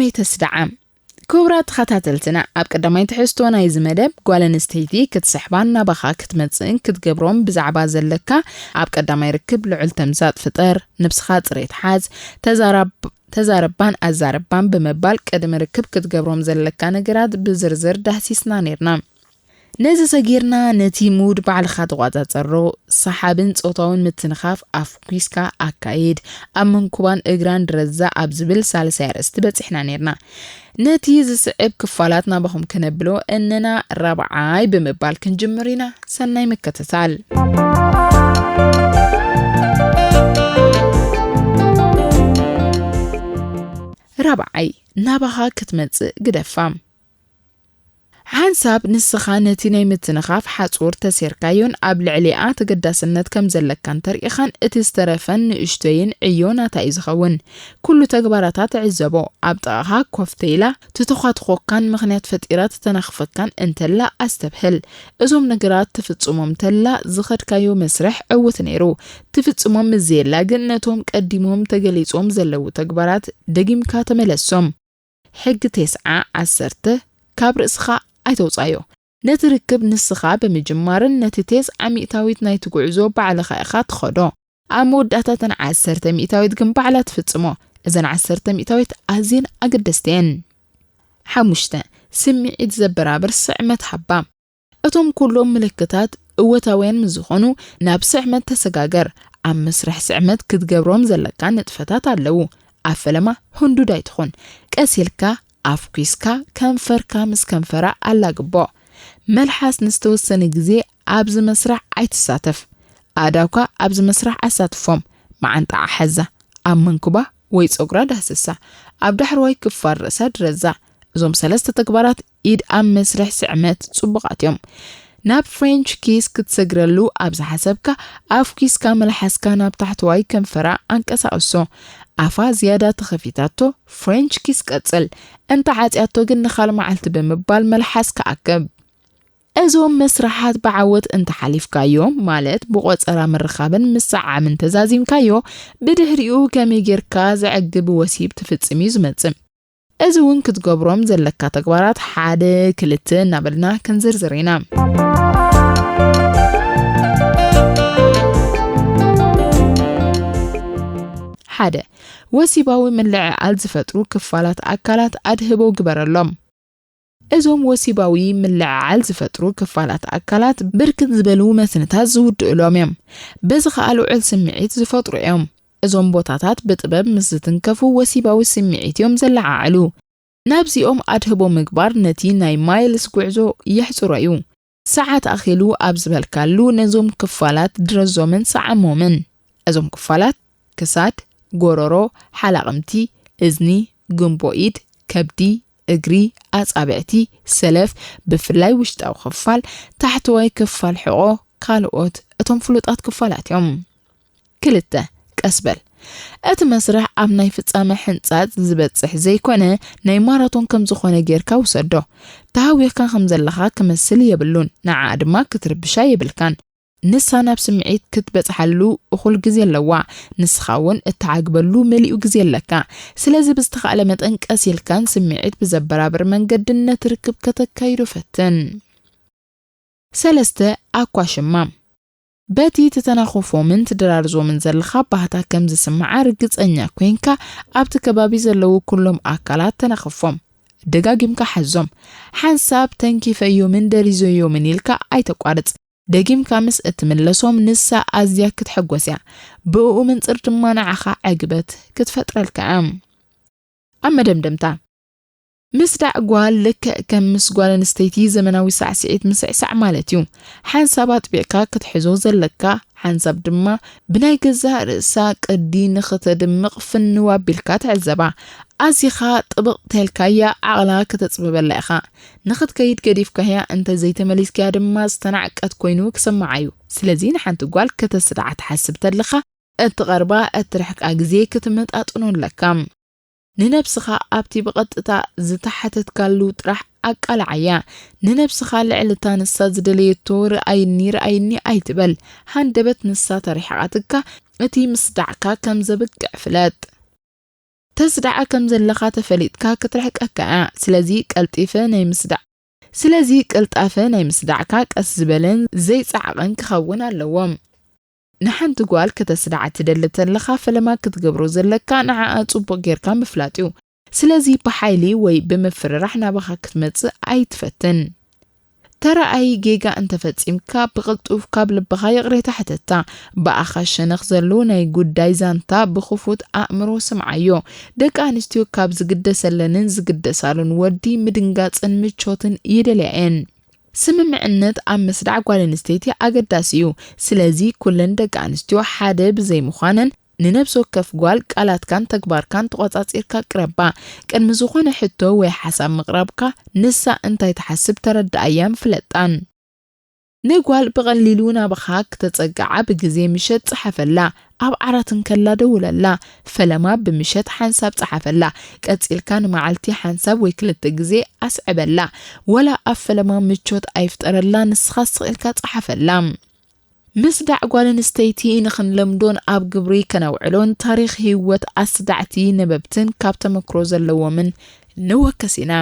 ኣይተስድዓ። ክቡራት ተኸታተልትና፣ ኣብ ቀዳማይ ትሕዝቶ ናይዚ መደብ፣ ጓል ኣንስተይቲ ክትስሕባን ናባኻ ክትመጽእን ክትገብሮም ብዛዕባ ዘለካ ኣብ ቀዳማይ ርክብ ልዑል ተምሳጥ ፍጠር፣ ነብስኻ ጽሬት ሓዝ፣ ተዛራብ-፣ ተዛረባን ኣዛረባን ብምባል ቅድሚ ርክብ ክትገብሮም ዘለካ ነገራት ብዝርዝር ዳህሲስና ነይርና። ነዚ ሰጊርና ነቲ ሙድ ባዕልኻ ተቋጻጸሮ፣ ሰሓብን ጾታውን ምትንኻፍ ኣፍኲስካ ኣካይድ፣ ኣብ መንኩባን እግራን ድረዛ ኣብ ዝብል ሳልሳይ ኣርእስቲ በጺሕና ነይርና። ነቲ ዝስዕብ ክፋላት ናባኹም ከነብሎ እነና ራብዓይ ብምባል ክንጅምር ኢና። ሰናይ ምክትታል። ራብዓይ፣ ናባኻ ክትመጽእ ግደፋ። ሓንሳብ ንስኻ ነቲ ናይ ምትንኻፍ ሓጹር ተሴርካዮን ኣብ ልዕሊኣ ተገዳስነት ከም ዘለካን ተርኢኻን፣ እቲ ዝተረፈን ንእሽቶይን ዕዮ ናታ እዩ ዝኸውን። ኩሉ ተግባራታ ትዕዘቦ። ኣብ ጥቓኻ ኮፍ ተኢላ ትተዃትኾካን ምኽንያት ፈጢራ ትተናኽፈካን እንተላ ኣስተብህል። እዞም ነገራት ትፍጽሞም እንተላ ዝኸድካዮ መስርሕ ዕዉት ነይሩ። ትፍጽሞም ምስ ዘየላ ግን ነቶም ቀዲሞም ተገሊጾም ዘለዉ ተግባራት ደጊምካ ተመለሶም። ሕጊ ተስዓ ዓሰርተ ካብ ርእስኻ ኣይተውጻዮ። ነቲ ርክብ ንስኻ ብምጅማርን ነቲ ተስዓ ሚእታዊት ናይቲ ጉዕዞ ባዕልኻ ኢኻ ትኸዶ። ኣብ መወዳእታ እተን ዓሰርተ ሚእታዊት ግን ባዕላ ትፍጽሞ። እዘን ዓሰርተ ሚእታዊት ኣዝየን ኣገደስቲ እየን። ሓሙሽተ፣ ስምዒት ዘበራብር ስዕመት ሃባ። እቶም ኩሎም ምልክታት እወታውያን ምስ ዝኾኑ፣ ናብ ስዕመት ተሰጋገር። ኣብ መስርሕ ስዕመት ክትገብሮም ዘለካ ንጥፈታት ኣለዉ። ኣብ ፈለማ ህንዱድ ኣይትኹን። ቀስ ኢልካ ኣፍኲስካ ከንፈርካ ምስ ከንፈራ ኣላግቦ። መልሓስ ንዝተወሰነ ግዜ ኣብዚ መስርሕ ኣይትሳተፍ። ኣእዳውካ ኣብዚ መስርሕ ኣሳትፎም። መዓንጣኣ ሓዛ። ኣብ መንኩባ ወይ ጸጉራ ዳህስሳ። ኣብ ዳሕረዋይ ክፋል ርእሳ ድረዛ። እዞም ሰለስተ ተግባራት ኢድ ኣብ መስርሕ ስዕመት ጽቡቓት እዮም። ናብ ፍሬንች ኪስ ክትሰግረሉ ኣብ ዝሓሰብካ፣ ኣፍኲስካ መልሓስካ ናብ ታሕተዋይ ከንፈራ ኣንቀሳቕሶ። ኣፋ ዝያዳ ተኸፊታቶ ፍሬንች ኪስ ቀጽል። እንተ ዓጽያቶ ግን ንኻል መዓልቲ ብምባል መልሓስካ ኣክብ። እዞም መስርሓት ብዓወት እንተ ሓሊፍካዮም፣ ማለት ብቆጸራ ምርኻብን ምስዓምን ተዛዚምካዮ፣ ብድሕሪኡ ከመይ ጌርካ ዘዕግብ ወሲብ ትፍጽም እዩ ዝመጽእ። እዚ እውን ክትገብሮም ዘለካ ተግባራት ሓደ፣ ክልተ እናበልና ክንዝርዝር ኢና። ሓደ፣ ወሲባዊ ምልዕዓል ዝፈጥሩ ክፋላት ኣካላት ኣድህቦ ግበረሎም። እዞም ወሲባዊ ምልዕዓል ዝፈጥሩ ክፋላት ኣካላት ብርክት ዝበሉ መስንታት ዝውድእሎም እዮም። በዚ ኸኣ ልዑል ስምዒት ዝፈጥሩ እዮም። እዞም ቦታታት ብጥበብ ምስ ዝትንከፉ ወሲባዊ ስምዒት እዮም ዘለዓዕሉ። ናብዚኦም ኣድህቦ ምግባር ነቲ ናይ ማይልስ ጉዕዞ የሕጽሮ እዩ። ሰዓት ኣኺሉ ኣብ ዝበልካሉ ነዞም ክፋላት ድረዞምን ሰዓሞምን። እዞም ክፋላት ክሳድ፣ ጎረሮ፣ ሓላቕምቲ፣ እዝኒ፣ ግንቦ ኢድ፣ ከብዲ፣ እግሪ፣ ኣጻብዕቲ፣ ሰለፍ፣ ብፍላይ ውሽጣዊ ክፋል፣ ታሕተዋይ ክፋል ሕቖ፣ ካልኦት እቶም ፍሉጣት ክፋላት እዮም። ክልተ፣ ቀስ በል። እቲ መስርሕ ኣብ ናይ ፍጻመ ሕንጻጽ ዝበጽሕ ዘይኮነ፣ ናይ ማራቶን ከም ዝኾነ ጌርካ ውሰዶ። ተሃዊኽካ ከም ዘለኻ ክመስል የብሉን፣ ንዓኣ ድማ ክትርብሻ የብልካን። ንሳ ናብ ስምዒት ክትበጽሓሉ እኹል ግዜ ኣለዋ። ንስኻ እውን እትዓግበሉ መሊኡ ግዜ ኣለካ። ስለዚ ብዝተኻእለ መጠን ቀስ ኢልካን ስምዒት ብዘበራብር መንገድን ነቲ ርክብ ከተካይዶ ፈትን። ሰለስተ፣ ኣኳሽማ። በቲ ትተናኾፎምን ትደራርዞምን ዘለኻ ባህታ ከም ዝስምዓ ርግጸኛ ኮይንካ፣ ኣብቲ ከባቢ ዘለዉ ኩሎም ኣካላት ተናኸፎም። ደጋጊምካ ሓዞም። ሓንሳብ ተንኪፈዮምን ደሪዘዮምን ኢልካ ኣይተቋርጽ። ደጊምካ ምስ እትምለሶም ንሳ ኣዝያ ክትሕጎስ እያ። ብእኡ ምንጽር ድማ ንዓኻ ዕግበት ክትፈጥረልካ እያ። ኣብ መደምደምታ፣ ምስዳዕ ጓል ልክዕ ከም ምስ ጓል ኣንስተይቲ ዘመናዊ ሳዕስዒት ምስዕሳዕ ማለት እዩ። ሓንሳብ ኣጥቢቕካ ክትሕዞ ዘለካ፣ ሓንሳብ ድማ ብናይ ገዛእ ርእሳ ቅዲ ንኽተድምቕ ፍንው ኣቢልካ ትዕዘባ። ኣዚኻ ጥብቕ ተልካያ ዓቕላ ከተጽብበላ ኢኻ። ንኽትከይድ ገዲፍካያ እንተ ዘይተመሊስካያ ድማ ዝተናዕቀት ኮይኑ ክስምዓ እዩ። ስለዚ ንሓንቲ ጓል ከተስድዓ ትሓስብ ተለኻ እትቐርባ እትርሕቃ ግዜ ክትመጣጥኖ ኣለካ። ንነብስኻ ኣብቲ ብቐጥታ ዝተሓተትካሉ ጥራሕ ኣቃልዓያ። ንነብስኻ ልዕሊ እታ ንሳ ዝደለየቶ "ርኣይኒ፣ ርኣይኒ" ኣይትበል። ሃንደበት ንሳ ተሪሕቓትካ እቲ ምስዳዕካ ከም ዘብቅዕ ፍለጥ። ተስዳዓ ከም ዘለኻ ተፈሊጥካ ክትርሕቀካ እያ። ስለዚ ቀልጢፈ ናይ ምስዳዕ ስለዚ ቅልጣፈ ናይ ምስዳዕካ ቀስ ዝበለን ዘይጸዓቐን ክኸውን ኣለዎ። ንሓንቲ ጓል ከተስዳዓ ትደሊ ተለኻ ፈለማ ክትገብሮ ዘለካ ንዓኣ ጽቡቕ ጌርካ ምፍላጥ እዩ። ስለዚ ብሓይሊ ወይ ብምፍርራሕ ናባኻ ክትመጽእ ኣይትፈትን። ተራኣይ ጌጋ እንተፈጺምካ ብቕልጡፍ ካብ ልብኻ ይቕሬታ ሕተታ። ብኣኻ ሸነኽ ዘሎ ናይ ጉዳይ ዛንታ ብኽፉት ኣእምሮ ስምዓዮ። ደቂ ኣንስትዮ ካብ ዝግደሰለንን ዝግደሳሉን ወዲ ምድንጋጽን ምቾትን ይደልያ እየን። ስምምዕነት ኣብ ምስዳዕ ጓል ኣንስተይቲ ኣገዳሲ እዩ። ስለዚ ኩለን ደቂ ኣንስትዮ ሓደ ብዘይምዃነን ንነብሲ ወከፍ ጓል ቃላትካን ተግባርካን ተቖጻጺርካ ቅረባ። ቅድሚ ዝኾነ ሕቶ ወይ ሓሳብ ምቕራብካ ንሳ እንታይ ትሓስብ ተረድኣያን ፍለጣን። ንጓል ብቐሊሉ ናባኻ ክተጸግዓ ብግዜ ምሸት ጸሓፈላ፣ ኣብ ዓራት እንከላ ደውለላ፣ ፈለማ ብምሸት ሓንሳብ ጸሓፈላ፣ ቀጺልካ ንመዓልቲ ሓንሳብ ወይ ክልተ ግዜ ኣስዕበላ፣ ወላ ኣብ ፈለማ ምቾት ኣይፍጠረላ ንስኻ ስቕ ኢልካ ጸሓፈላ። ምስዳዕ ጓል ኣንስተይቲ ንኽንለምዶን ኣብ ግብሪ ከነውዕሎን ታሪኽ ህይወት ኣስዳዕቲ ነበብትን ካብ ተመክሮ ዘለዎምን ንወከስ ኢና።